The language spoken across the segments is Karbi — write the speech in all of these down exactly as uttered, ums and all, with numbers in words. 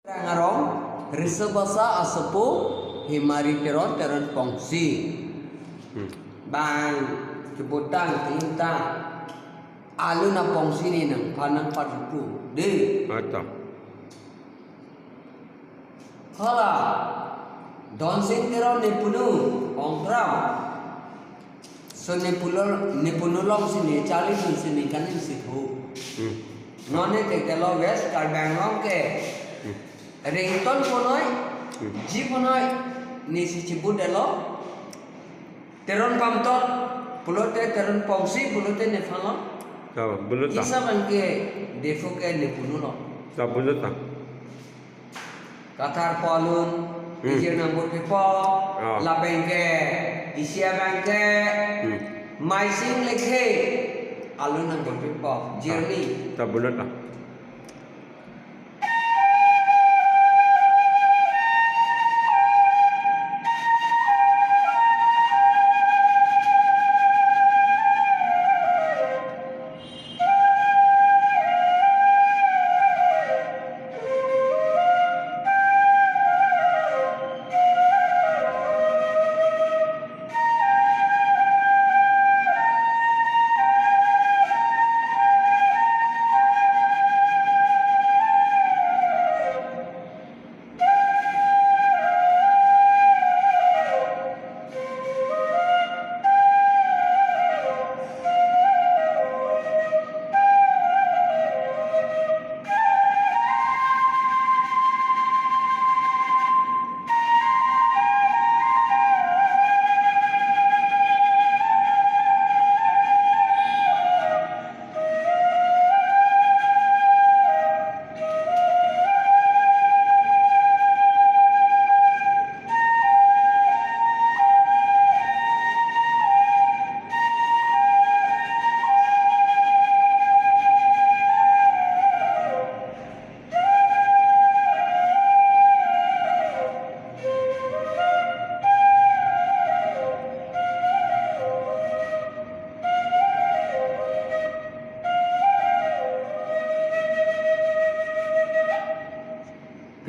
Arong, Risabasa asopo, Hemari Teron, Teron Pongsi. Hmm. Bang, kebutang, tinta, alun apongsi ne nangphan nangpathu. De. Ata. Hala, Donsing Teron nepunu, Ongkram. So nepunu, nepunu alongsi ne charlidunsi ningkan isi tho. Hmm. Non ne thekthe lo West Karbi Anglong ke. Hmm. Ringtone punoi, Hmm. ji punoi, nesi chibutdetlo. Teron Pamtot, pulote Teron Pongsi, pulote nephan lo. Ya, pulote. Isi abangke Diphu ke nepunu lo. Ya, pulote. Kathar po alun, Hmm. isi nangbutpipo, Ah. lapen ke, isi abangke, Hmm. Maising Lekhe, alun nangbutpipo, jirni. Ta pulote.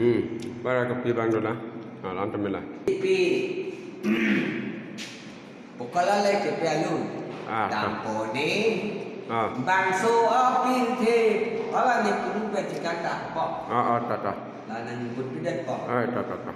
Hmm, para kopi abang dona. Ah, lam tame la. Pi. Pokhala le kepi alun. Ah, ta. Tampone. Ah. Bangso apirthe. Hala nepunu pe chikang ta po. Ah, ah, ta, ta. La nangbutpidetpo. Ah, ta, ta, ta.